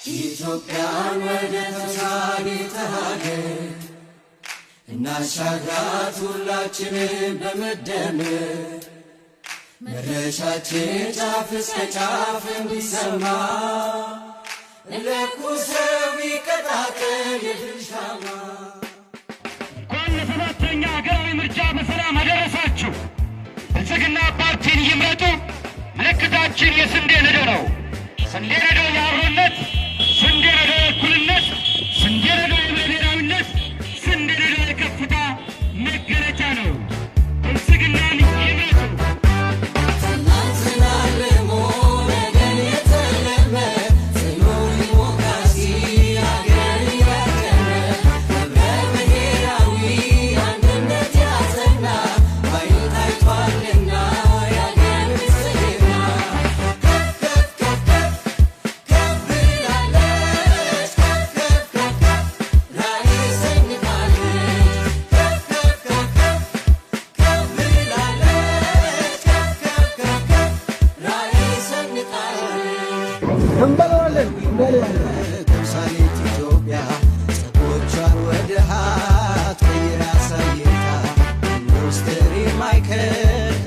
ኢትዮጵያን ወደ ተምሳሌተ ሀገር እናሻግራት ሁላችንም በመደመር፣ መድረሻችን ጫፍ እስከ ጫፍ እንዲሰማ ለኩሰው ይቀጣጠል የድል ሻማ። እንኳን ለሰባተኛ ሀገራዊ ምርጫ በሰላም አደረሳችሁ። ብልጽግና ፓርቲን ይምረጡ። ምልክታችን የስንዴ ነዶ ነው። ስንዴ ነዶ የአብሮነት፣ ስንዴ ነዶ የእኩልነት፣ ስንዴ ነዶ የብሔራዊነት፣ ስንዴ ነዶ የከፍታ መገለጫ ነው። ብልጽግናን ይምረጡ። ትናንትና አልሞ ነገን የተለመ፣ ጽኑ ዲሞክራሲ ሀገር ያቀመ፣ ህብረ ብሔራዊ አንድነት ያጸና፣ ባይን ታይቷልና የአገር ብልጽግና። ከፍ ከፍ ከፍ ከፍ ከፍ ብላለች፣ ከፍ ከፍ ከፍ ከፍ ራዕይ ሰንቃለች፣ ከፍ ከፍ ከፍ ከፍ ከፍ ብላለች፣ ከፍ ከፍ ከፍ ከፍ ራዕይ ሰንቃለች። እንበለዋለን እንበለዋለን። ተምሳሌት ኢትዮጵያ ጸጎቿን ወደ ሀብት ቀይራ አሳይታ፣ ኢንዱስትሪ ማዕከል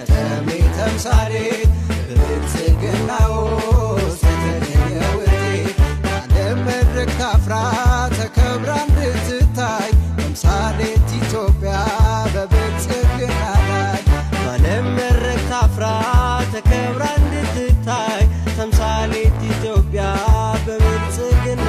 ከተሜ ተምሳሌት፣ በብልጽግና ውስጥ የተገኘ ውጤት፣ ዓለም መድረክ ታፍራ ተከብራ እንድትታይ፣ ተምሳሌት ኢትዮጵያ በብልጽግና ላይ። በዓለም መድረክ ታፍራ ተከብራ እንድትታይ፣ ተምሳሌት ኢትዮጵያ በብልጽግና